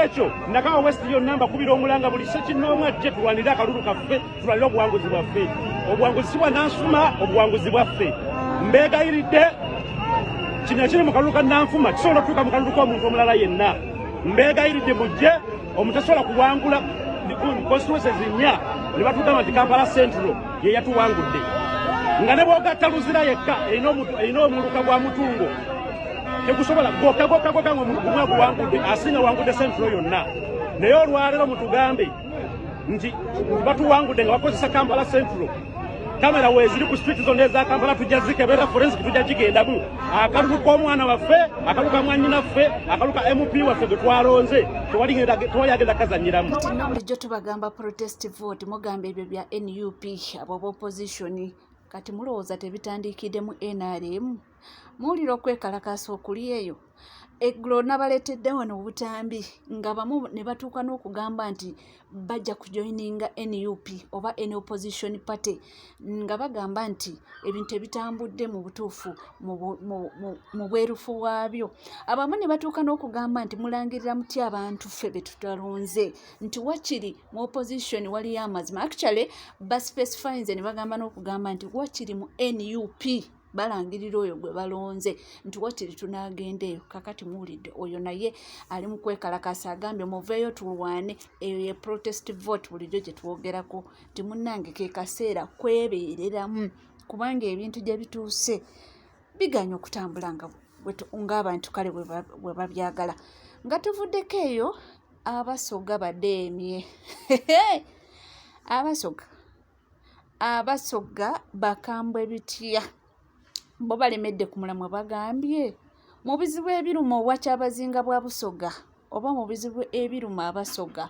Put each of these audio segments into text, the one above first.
N'olwekyo Nakawa West yonna mbakubira omulanga buli ssekinnoomu ajje tulwanire akalulu kaffe, tulwanire obuwanguzi bwaffe. Obuwanguzi si bwa Nansuma, obuwanguzi bwaffe. Mbeegayiridde, kino ekiri mu kalulu ka Nanfuma kisobola okutuuka mu kalulu k'omuntu omulala yenna. Mbeegayiridde mujje, omuntu tasobola kuwangula constituencies nnya ne batugamba nti Kampala Central ye yatuwangudde, nga ne bw'ogatta Luzira yekka erina omuluka gwa Mutungo tegusobola gokka gokka gokka ng'omuntu gumu aguwangudde asinga wangudde Central yonna. Naye olwaleero mutugambe nti batuwangudde nga bakozesa Kampala Central, kamera weeziri ku street zonna eza Kampala tujja zikebera, forensic tujja gigendamu. Akalulu k'omwana waffe, akalulu ka mwannyinaffe, akalulu ka MP waffe gwe twalonze, tewali agenda kazannyiramu. Kati nno bulijjo tubagamba protest vote, mugamba ebyo bya NUP, abo opposition. Kati mulowooza tebitandikidde mu NRM? Muwulira okwekalakaasa okuli eyo. Eggulo nabaleetedde wano obutambi nga bamu ne batuuka n'okugamba nti bajja kujoininga NUP oba any opposition party, nga bagamba nti ebintu ebitambudde mu butuufu mu bwerufu bwabyo. Abamu ne batuuka n'okugamba nti mulangirira mutya abantu ffe be tutalonze, nti wakiri mu opposition waliyo amazima. Actually baspecifyinze ne bagamba n'okugamba nti wakiri mu NUP balangirira oyo gwe balonze, nti wakiri tunaagenda eyo. Kakati muwulidde oyo naye ali mu kwekalakasa, agambye muveeyo tulwane. Eyo ye protest vote bulijjo gye twogerako nti munnange ke kaseera kwebeereramu, kubanga ebintu gye bituuse biganya okutambula nga ng'abantu kale bwe babyagala. Nga tuvuddeko eyo, Abasoga badeemye, Abasoga bakambwe bitya, bo balemedde ku mulamwa. Bagambye mu bizibu ebiruma Obwakyabazinga bwa Busoga oba mu bizibu ebiruma Abasoga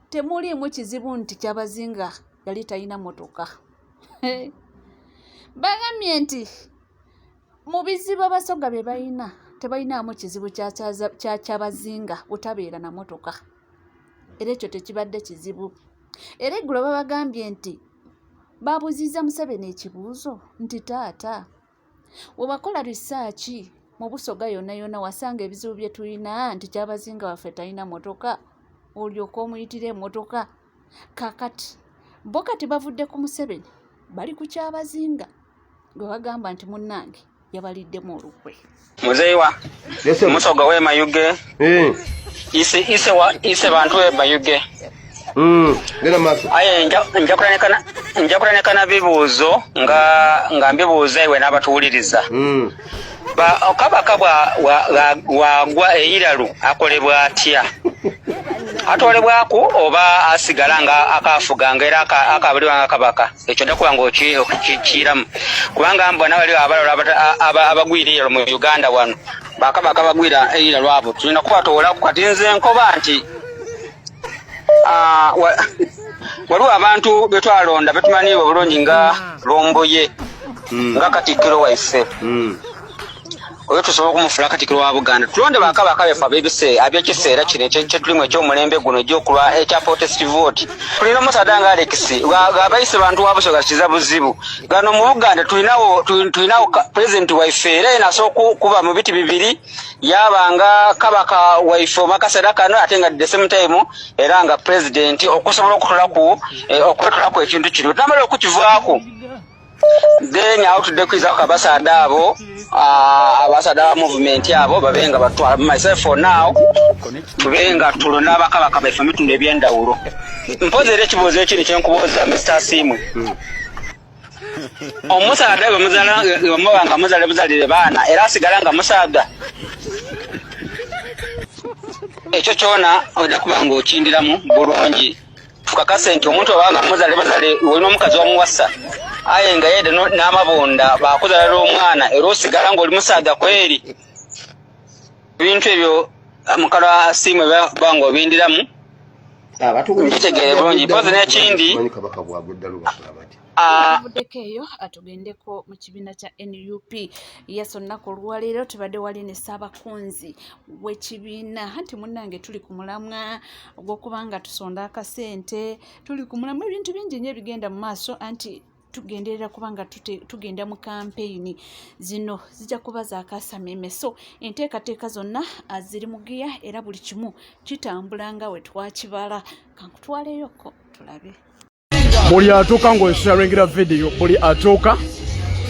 temuliimu kizibu nti Kyabazinga yali talina motoka. Bagambye nti mu bizibu Abasoga bye balina tebalinaamu kizibu kya Kyabazinga butabeera na motoka, era ekyo tekibadde kizibu. Era eggulo babagambye nti babuuzizza Museveni ekibuuzo nti, "Taata, wewakola research mu Busoga yonna yonna, wasanga ebizibu bye tulina nti Kyabazinga waffe talina motoka, olyoka omuyitira emmotoka?" Kakati bo kati bavudde ku Museveni, bali ku Kyabazinga gwe bagamba nti munnange yabaliddemu olukwe. Muzeewa Musoga we Mayuge. Ise ise wa ise bantu we Mayuge. Genda maaso. Aye nja kulanekana bibuuzo nga mbibuuza iwe n'abatuwuliriza. Kabaka bwagwa eiralu akolebwa atya? Atwalibwaku oba asigala nga akafuga nga era akabuliwa nga kabaka? Ekyo ndakuba nga okikiramu, kubanga mbona waliwo abalala abagwira eiralo mu Uganda wano, bakabaka bagwira eiralo, abo tulina kubatoola. Kati nze nkoba nti waliwo abantu betwalonda betumanyiibwe obulungi nga Lumbuye nga katikkiro waife, oyo tusobola okumufula katikkiro wa Buganda. Tulonde bakabaka beffe ab'ekiseera kino kyetulimu ekyomulembe guno egyokulwa ekya protest vote. Tulina omusaada nga Alex gabayise bantu wa Busoga kiza buzibu gano mu Buganda. Tulinawo pulezidenti waife, era yena asobola kuba mu biti bibiri, yaba nga kabaka waife omakaseera kano, ate nga the same time era nga pulezidenti, okusobola okwetolaku ekintu kino. Tunamala okukivaako, then awo tudde kwizako abasaada abo, abasaada ba movement abo babe nga batwala. Myself, for now tube nga tulonda abakabaka baife mu bitundu ebyendawulo. Mpozi era ekibuuzo ekindi kyenkubuuza, Mr Asiimwe, omusaada bwe muzaala, bwemuba nga muzale buzalire baana, era asigala nga musaada? Ekyo kyona ojja kuba nga okindiramu bulungi, tukakase nti omuntu oba nga muzale bazale, olina omukazi wamuwasa, aye nga yede n'amabunda bakuzalala omwana, era osigala ng'oli musaadha kweri? Ebintu ebyo mukala Asiimwe banga obindiramu nkitegeere bulungi. Mpozi n'ekindi Kabaka bwagwa eddalu bakola batya? Tuvuddeko eyo, atugendeko mu kibiina kya NUP. Yes, olunaku olwaleero tubadde wali ne ssaabakunzi w'ekibiina. Anti munnange tuli ku mulamwa ogw'okuba nga tusonda akasente, tuli ku mulamwa ebintu bingi nnyo ebigenda mu maaso anti. Tugenderera kuba nga tugenda mu kampeyini zino, zijja kuba zakasameme. So enteekateeka zonna ziri mu giya era buli kimu kitambula nga we twakibala. Kankutwaleyoko tulabe. Buli atuuka ng'osharingira video, buli atuuka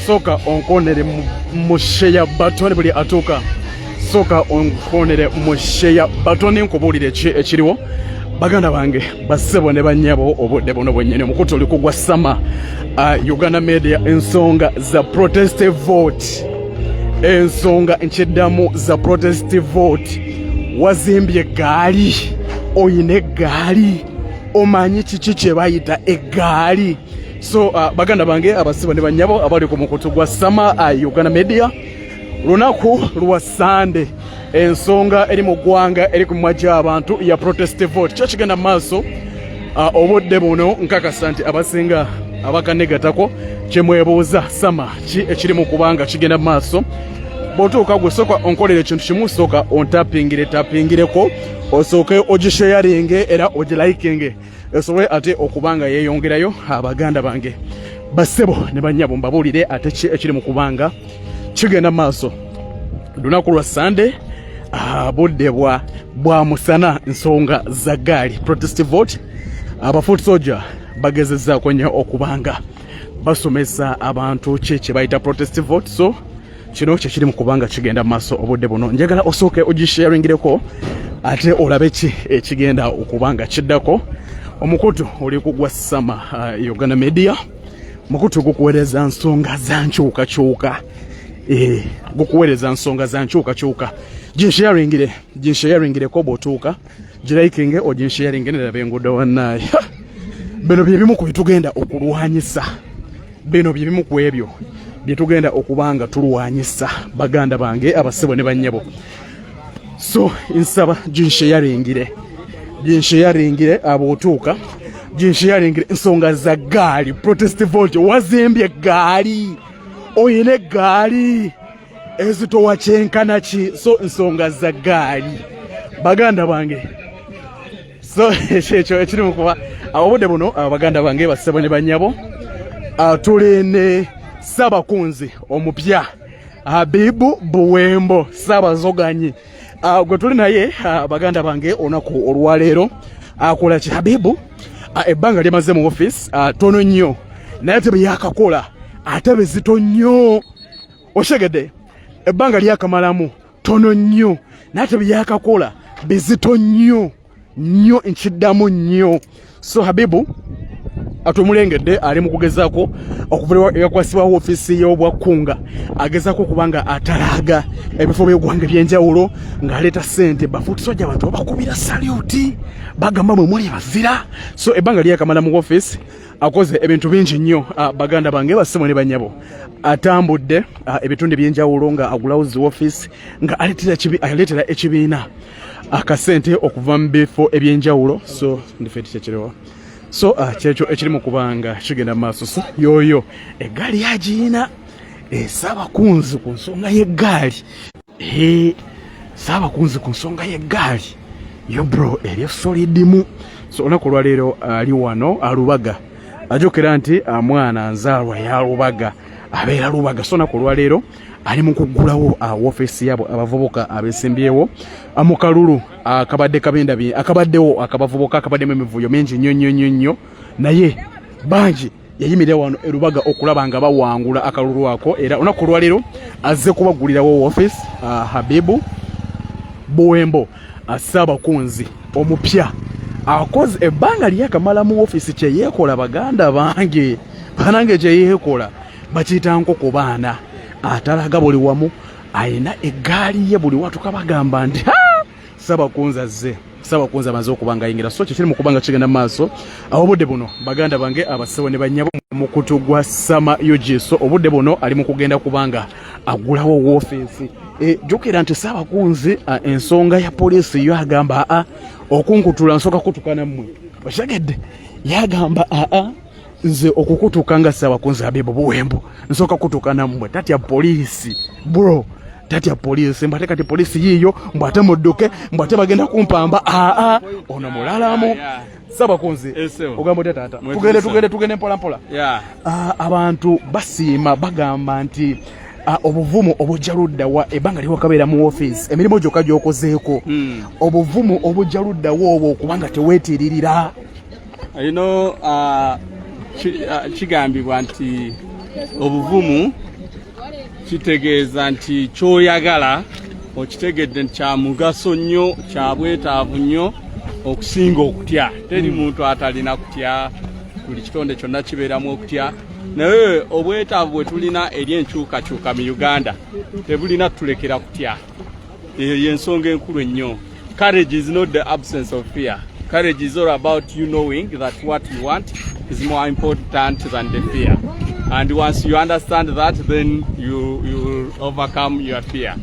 sooka onkonere mu share button. Buli atuuka sooka onkonere mu share button, nkubuulire ki ekiriwo. Baganda bange, bassebo ne bannyabo, obudde buno bwennyini omukutu oli kugwa Sama Uganda Media. Ensonga za protest vote, ensonga nkiddamu za protest vote. Wazimbye eggaali, oyina eggaali, omanyi kiki kye bayita eggaali? So baganda bange, abasibo ne bannyabo abali ku mukutu gwa Sama Uganda Media, lunaku lwa Sande, ensonga eri mu ggwanga eri ku mimwa gy'abantu ya protest vote. Kyo kigenda mu maaso obudde buno. Nkakasa nti abasinga abakanegatako kyemwebuuza, Sama, ki ekiri mu kubanga kigenda mu maaso? Bw'otuuka gwe sooka onkolera ekintu kimu, sooka ontapingire tapingireko, osooke ogisharinge era ogilikinge, esobole ate okuba nga yeeyongerayo. Abaganda bange, bassebo ne bannyabo, mbabuulire ate ki ekiri mu kubanga kigenda mu maaso. Lunaku lwa Sande, budde bwa musana, nsonga za gaali, protest vote. Abafoot soldier bagezezzaako nnyo okubanga basomesa abantu ki kye bayita protest vote. So kino kyekiri mu kubanga kigenda mu maaso obudde buno. Njagala osooke ogisharingireko ate olabe ki ekigenda okubanga kiddako. Omukutu oli kugwa Sama Uganda Media, mukutu gukuweereza nsonga za nkyukakyuka, gukuweereza nsonga za nkyukakyuka. Ginsharingire, ginsharingireko bw'otuuka, gilikinge, oginsharinge neraba enguudo. Wannaaye, bino bye bimu ku bitugenda okulwanyisa, bino bye bimu ku ebyo bye tugenda okuba nga tulwanyisa, baganda bange, abasebo ne bannyabo. So nsaba ginsharingire, ginsharingire abootuuka, ginsharingire. Ensonga za gaali, protest vote. Wazimbye eggaali, oyina eggaali ezitowa kyenkana ki? So nsonga za gaali, baganda bange. So ekyo ekiri mu kuba obudde buno, baganda bange, bassebo ne bannyabo, tuli ne Saabakunzi omupya Habibu Buwembo Saabazoganyi gwe tuli naye, baganda bange, olunaku olwaleero. Akola ki Habibu? Ebbanga lyamaze mu office tono nnyo, naye ate bye yakakola ate bizito nnyo. Oshegedde, ebbanga lyakamalamu tono nnyo, naye ate bye yakakola bizito nnyo nnyo, nkiddamu nnyo. So Habibu atumulengedde ali mu kugezaako okuva yakwasibwawo ofiisi y'obwakkunga, agezaako okuba nga atalaaga ebifo by'eggwanga ebyenjawulo ng'aleeta ssente. Bafoot soldier abantu babakubira saluti, bagamba mwe muli bazira. So ebbanga lyakamala mu ofiisi akoze ebintu bingi nnyo, baganda bange, bassebo ne bannyabo. Atambudde ebitundu ebyenjawulo nga agulawo zi ofiisi, nga aleetera ekibiina akasente okuva mu bifo ebyenjawulo. So ndifeti kyekiriwo. So kyekyo ekiri mu kubanga kigenda mu maaso. So yoyo eggaali yagiina, esaabakunzi ku nsonga y'eggaali, saabakunzi ku nsonga y'eggaali yo bro eryo solidimu. So olunaku olwaleero ali wano Alubaga, ajjukira nti mwana nzaalwa ya Lubaga, abeera Lubaga. So olunaku olwaleero ali mu kuggulawo woofiisi yaabwe abavubuka abesimbyewo mu kalulu akabadde kabinda akabaddewo akabavubuka, akabaddemu emivuyo mingi nnyo nnyo nnyo nnyo, naye bangi yayimirira wano e Lubaga okulaba nga bawangula akalulu ako. Era olunaku olwaleero azze kubaggulirawo woofiisi. Habibu Buwembo Saabakunzi omupya akoze ebbanga lyakamala mu ofiisi kyeyeekola. Baganda bange, banange, kyeyeekola bakiyita nkoko baana. Atalaga buli wamu, ayina eggaali ye, buli watuka bagamba nti Saabakunzi azze, Saabakunzi amaze okuba nga ayingira. So kikiri mu kuba nga kigenda mu maaso awo obudde buno, baganda bange, abassebo ne bannyabo, mukutu gwa Sama UG. So obudde buno ali mu kugenda kubanga aggulawo woofiisi. Jjukira nti Saabakunzi ensonga ya poliisi yo agamba aa okunkutula nsooka kutuka nammwe. Okitegedde? Yagamba aa nze okukutuka nga Saabakunzi Habibu Buwembo nsooka kutuka nammwe. Tatya poliisi bro. Tatya poliisi, mbu ate kati poliisi yiiyo, mbu ate mudduke, mbu ate bagenda kumpamba. Aa, ono mulalamu. Ssabakunzi, ogamba otya taata? Tugende, tugende, tugende mpola mpola. Ah, abantu basiima, bagamba nti obuvumu obujja luddawa ebbanga lyewakabeera mu ofiisi, emirimu gyokka gy'okozeeko, obuvumu obujja luddawa obwo kubanga teweetiririra? Ino kigambibwa nti obuvumu kitegeeza nti kyoyagala okitegedde nti kya mugaso nnyo, kya bwetaavu nnyo okusinga okutya. Teri muntu atalina kutya, buli kitonde kyonna kibeeramu okutya, naye obwetaavu bwe tulina eri enkyukakyuka mu Uganda tebulina tutulekera kutya. Eyo yensonga enkulu ennyo. Courage is not the absence of fear. Courage is all about you knowing that what you want is more important than the fear, and once you understand that, then you will overcome your fear.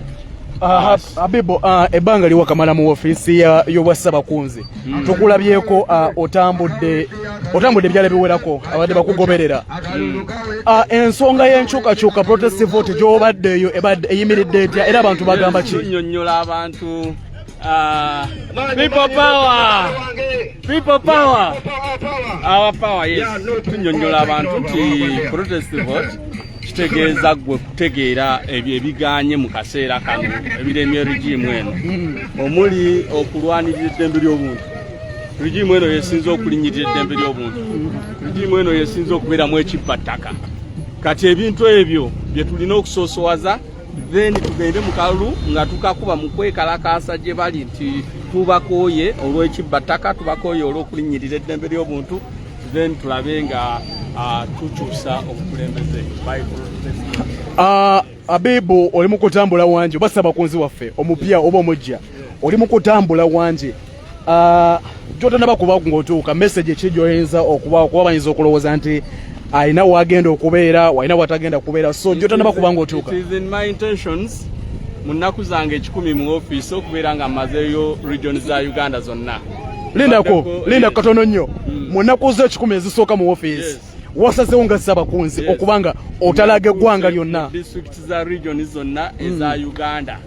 Habibu, ebbanga liwakamala mu ofiisi y'obwa ssabakunzi, tukulabyeko otambudde ebyalo ebiwerako, abadde bakugoberera. Ensonga y'enkyukakyuka, protest vote gy'obadde eyo, ebadde eyimiridde etya era abantu bagamba ki? Tunnyonnyola abantu, people power, people power, our power. Yes, tunnyonnyola abantu nti protest vote kitegeeza gwe kutegeera ebyo ebiganye mu kaseera kano ebiremye regime eno, omuli okulwanirira eddembe ly'obuntu. Regime eno yesinza okulinnyirira eddembe ly'obuntu, regime eno yesinza okubeeramu ekibba ttaka. Kati ebintu ebyo bye tulina okusoosowaza, then tugende mu kalulu nga tukakuba mu kwekalakaasa gye bali nti tubakooye olw'ekibba ttaka, tubakooye olw'okulinnyirira eddembe ly'obuntu, then tulabe nga tukyusa obukulembeze by protest. Abibu, oli mu kutambula wangi oba ssabakunzi waffe omupya oba omujja, oli mu kutambula wangi, gyotanaba kuba ng'otuuka, message ki gyoyinza okuba, kuba bayinza okulowooza nti alina wagenda okubeera, walina watagenda kubeera, so gyotanaba kuba ng'otuuka? It is in my intentions mu nnaku zange 100 mu ofiisi okubeera nga mmazeeyo region za Uganda zonna. Lindako, linda katono nnyo. Mu nnaku zo 100 ezisooka mu ofiisi, wasazewo nga ssabakunzi okubanga otalaga eggwanga lyonna? District za region zonna eza Uganda,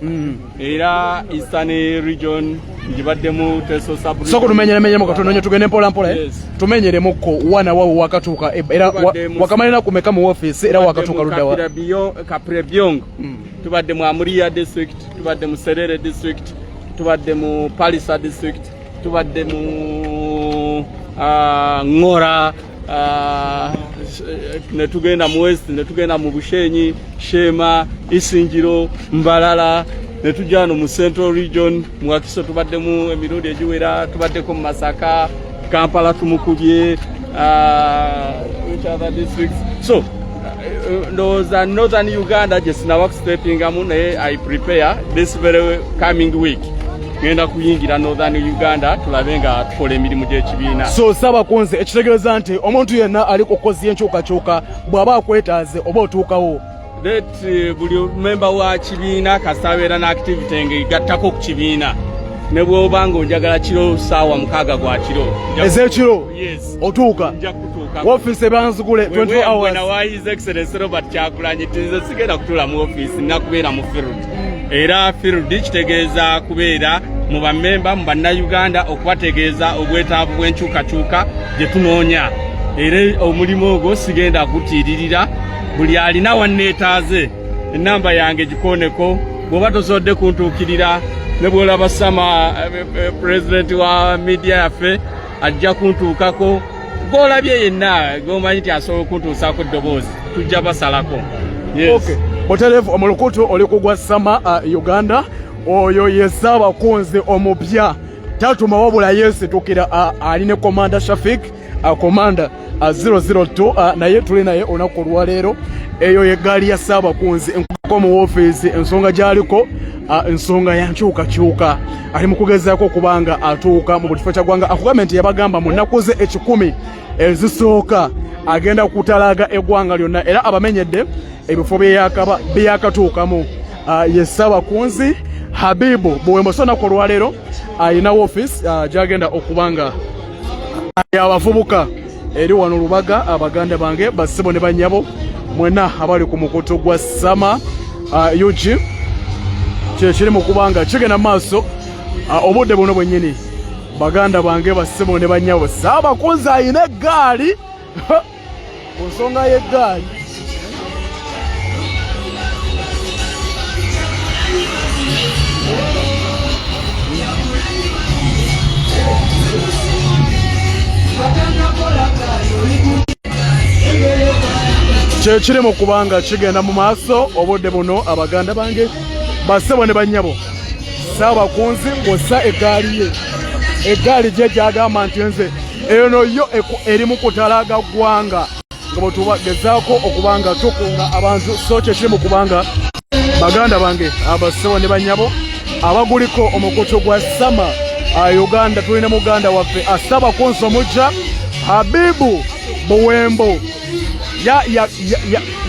era Eastern Region ngibaddemu, Teso sub. Sooka tumenyeremenyeremu katono nnyo, tugende mpola mpola, eh? Yes. Tumenyeremukko wana wawe wakatuuka, era Tubadde wakamala ennaku meka mu ofiisi era wakatuuka luddawa? Kapelebyong, tubadde mu Amuria District, tubadde mu Serere District, tubadde mu Pallisa District, tubadde mu Ngora, ne tugenda mu West, ne tugenda mu Bushenyi, Sheema, Isingiro, Mbarara, ne tujja wano mu Central Region, mu Wakiso tubaddemu emirundi egiwera, tubaddeko mu Masaka, Kampala tumukubye, which other districts? So ndowooza Northern Uganda gye sinaba kustepingamu, naye I prepare this very coming week ngenda kuyingira Northern Uganda, tulabe nga tukola emirimu gy'ekibiina. So ssabakunzi, ekitegeeza nti omuntu yenna ali ku kozi y'enkyukakyuka bw'aba akwetaaze oba otuukawo? Let buli memba wa kibiina kasita abeera n'activity ng'egattako ku kibiina, ne bw'oba ng'onjagala kiro 6:00 gwa kiro Ez'ekiro? Yes. Otuuka? Nja kutuuka. Ofiisi ebanzigule 24 hours? Wa His Excellence Robert Kyagulanyi, nze sigenda kutuula mu ofiisi, nina kubeera mu field, era field kitegeeza kubeera mu bammemba, mu bannayuganda, okubategeeza obwetaavu bw'enkyukakyuka gye tunoonya. Era omulimu ogwo sigenda gutiiririra. Buli alina wanneetaaze, enamba yange gikoneko. Bw'oba tosobodde kuntuukirira, ne bw'olaba Sama, president wa media yaffe, ajja kuntuukako. Gw'olabye yenna gw'omanyi nti asobola okuntuusaako eddoboozi, tujja basalako. Yes. Okay. Butereevu omulukutu oli kugwa Sama Uganda. Oyo ye Ssaabakunzi omupya, tatuma wabula yeesitukira. Ali ne Commander Shafik, Commander 002, naye tuli naye olunaku olwaleero. Eyo yeggaali ya Ssaabakunzi enkuko mu woofiisi. Ensonga gy'aliko, ensonga ya nkyukakyuka, ali mu kugezaako okubanga atuuka mu buli kifo kya ggwanga. Akugambye nti yabagamba mu nnaku ze 100 ezisooka agenda kutalaga eggwanga lyonna, era abamenyedde ebifo byeyakatuukamu. Ye Ssaabakunzi Habibu Buwembo. Olunaku olwaleero alina woofiisi gyagenda okubanga abavubuka eri wano Lubaga. Abaganda bange, bassebo ne bannyabo mwenna abali ku mukutu gwa Sama UG. Kyekiri mu kubanga kigenda maaso obudde buno bwennyini. Baganda bange, bassebo ne bannyabo, Ssaabakunzi ayina eggaali. Ku nsonga y'eggaali, kyekiri mu kubanga kigenda mu maaso obudde buno. Abaganda bange, bassebo ne bannyabo, Ssaabakunzi ng'ossa eggaali ye, eggaali gye gyagamba nti nze eno yo eri mu kutalaaga ggwanga, nga bwe tubagezaako okuba nga tukunga abantu. So kyekiri mu kubanga, baganda bange, abassebo ne bannyabo abaguliko omukutu gwa Sama Uganda, tulina muganda waffe Ssaabakunzi omujja Habibu Buwembo.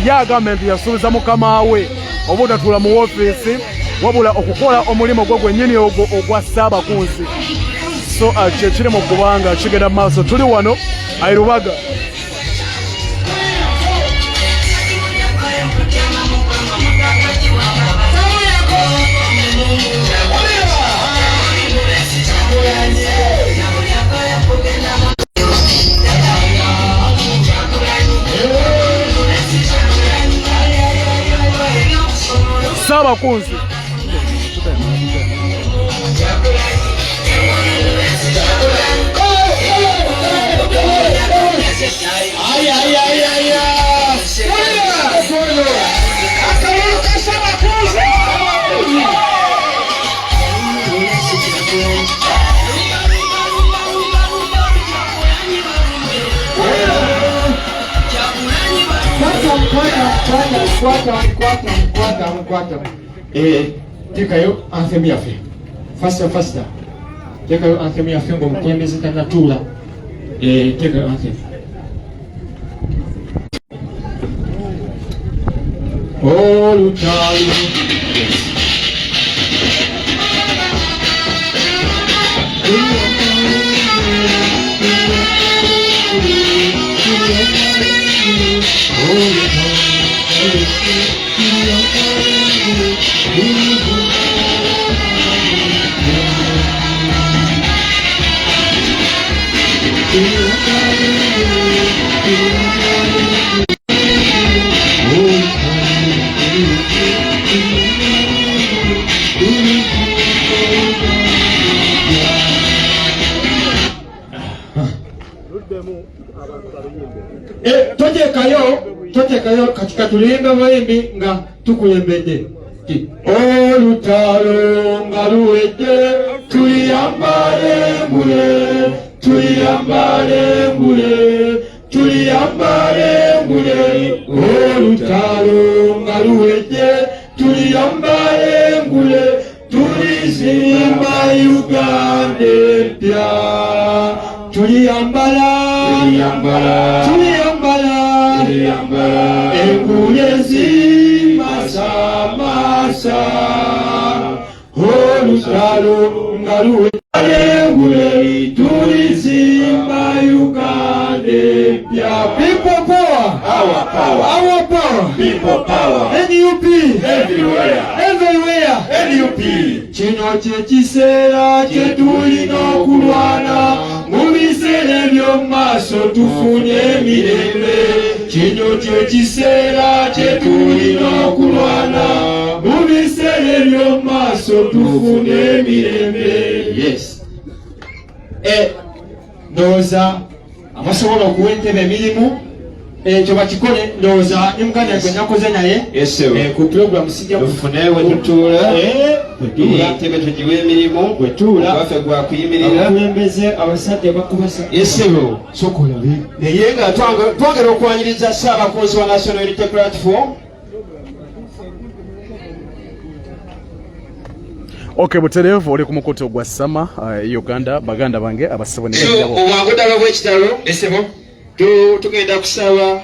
Yagamba nti yasuubiza mukama we obutatuula mu woofiisi, wabula okukola omulimu gwe gwennyini ogwo ogwa Ssaabakunzi. So kyekiri mu kubanga kigenda mu maaso. Tuli wano Airubaga. Ssaabakunzi. Teekayo anthem yaffe faster, faster. Teekayo anthem yaffe ng'omukulembeze tannatuula. Teekayo anthem. Olutalo. Toteekayo, toteekayo. Kati katulimbe bayimbi nga tukulembedde. Olutalo nga luwedde, tuliyambala engule, tuliyambala engule, tuliyambala engule. Olutalo nga luwedde, tuliyambala engule, tulizimba Uganda empya. Tuliyambala, tuliyambala engule zimasamasa. Olutalo nga luwedde, engule, tulizimba Uganda empya. People power! Our power. Our power! People power. NUP! Everywhere. Everywhere! NUP. Kino kye kiseera kye tulina okulwana mu biseera eby'omu maaso tufune emirembe. Kino kye kiseera kye tulina okulwana mu biseera eby'omu maaso tufune emirembe. Yes. Ndowooza abasobola okuwa entebe emirimu ekyo bakikole. Ndowooza ne muganda gwe nakoze naye Yes, sir. Ku program sijja Tufune we tutuula. Bwetuula. Entebe tugiwe emirimu. Bwetuula. Ogwaffe gwa kuyimirira. Abakulembeze abasajja bakubasa. Yes, sir. Sokolabe. Naye nga twongera okwaniriza Ssaabakunzi wa National Unity Platform. Okay, butereevu oli ku mukutu gwa Sama Uganda. Baganda bange, abasebo ne bannyabo, Obwangu ddala obw'ekitalo, esebo, tugenda kusaba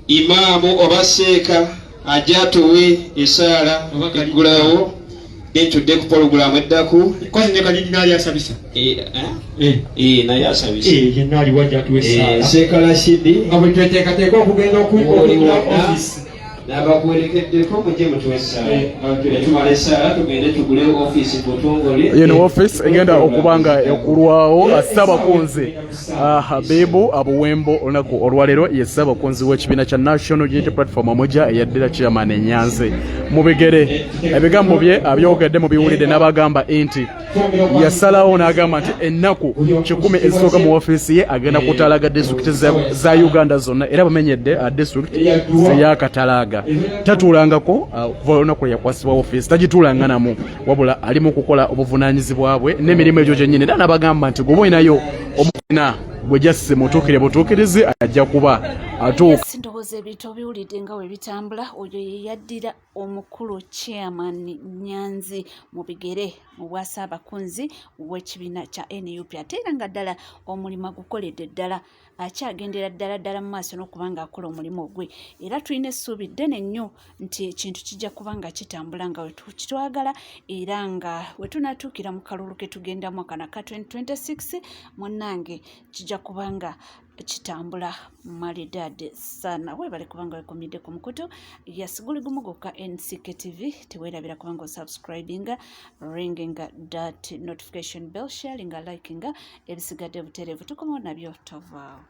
imaamu oba seeka ajja atuwe esaala eggulawo, then tudde ku pologulaamu eddaku. Kozi ne kalidinaali asabisa. Eh, naye asabisa. Yenna aliwo ajja atuwa esaala. Seeka Rashidi. Nga bwe tweteekateeka okugenda Oli okugula wonna. office. N'abakuwerekeddeko mujje mutuwe essaala. Tumala essaala tugende tugule ofiisi butongole. Yeno ofiisi egenda okuba nga ekulwawo Ssaabakunzi Habibu Abuwembo olunaku olwaleero. Ye Ssaabakunzi w'ekibiina kya National Unity Platform omujja eyaddira chairman Nyanzi mu bigere. Ebigambo bye abyogedde mubiwulidde, n'abagamba nti yasalawo n'agamba nti ennaku 100 ezisooka mu ofiisi ye agenda kutalaga disitulikiti za Uganda zonna, era bamenyedde disitulikiti zeyakatalaaga tatuulangako kuva olunaku lwe yakwasibwa ofiisi, tagituulanga namu, wabula ali mu kukola obuvunaanyizibwa bwe n'emirimu egyo gyennyini. Era n'abagamba nti gwe olinayo omulina gwe jasse mutuukire butuukirizi, ajja kuba atuuka. Ndowooza ebintu obiwulidde nga we bitambula. Oyo ye yaddira omukulu chairman Nyanzi mu bigere mu bwasaabakunzi w'ekibiina kya NUP, ate era nga ddala omulimu agukoledde ddala, akyagendera ddala ddala mu maaso n'okuba nga akola omulimu gwe. Era tulina essuubi ddene nnyo nti ekintu kijja kuba nga kitambula nga wetwagala, era nga we tunaatuukira mu kalulu ke tugendamu akana ka 2026, munnange, kijja kuba nga kitambula malidad sana. Webale kubanga wekumidde ku mukutu yasiguli gumu gwokka, NCK TV. Teweerabira kubanga osubscribinga, ringinga that notification bell, sharinga, likinga. Ebisigadde butereevu tukomawo nabyo, tovaawo.